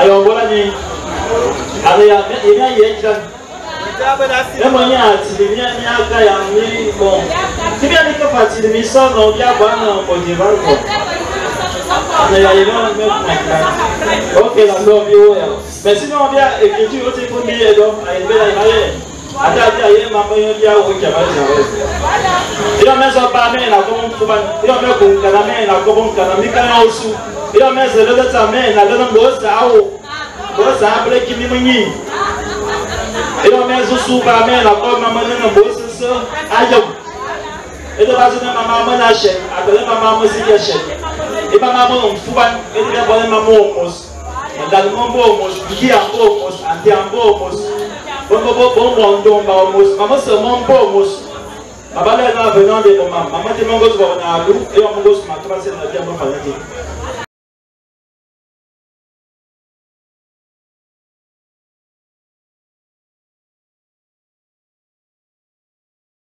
Ayombola ni. Ale ya ya ye jan. E mo nya ti mi mi aka ya mi bon. Ti mi ani ka fa ti mi so no bia ba na mo di ba ko. Ana ya ye no me ma ka. OK, d'accord, bi wo ya. Mais sinon bien écriture o ti ko mi e do ay be la ye. Ata ati aye ma mo ye bia wo ke ba ja. Iyo me so ba me na ko mo ba. Iyo me ko nkana me na ko mo nkana mi ka na osu. Iyo me se le ta me na le mo sa wo. Bo sa ble ki mi nyi. Iyo me zo su ba me na ko ma mo na mo se se ayo. Edo ba se na mama mo na she, agale mama mo si ke she. E ba mama mo mfuba, e de ba mama mo mos. Ndal mo mo mos, bi ya mo mos, andi mo mos. Bo bo bo bo mo ndo ba mos. Mama se mo mo mos. Baba le na venant de mama. Mama te mongo so na alu, e mo go so ma tra se na dia mo fa nti.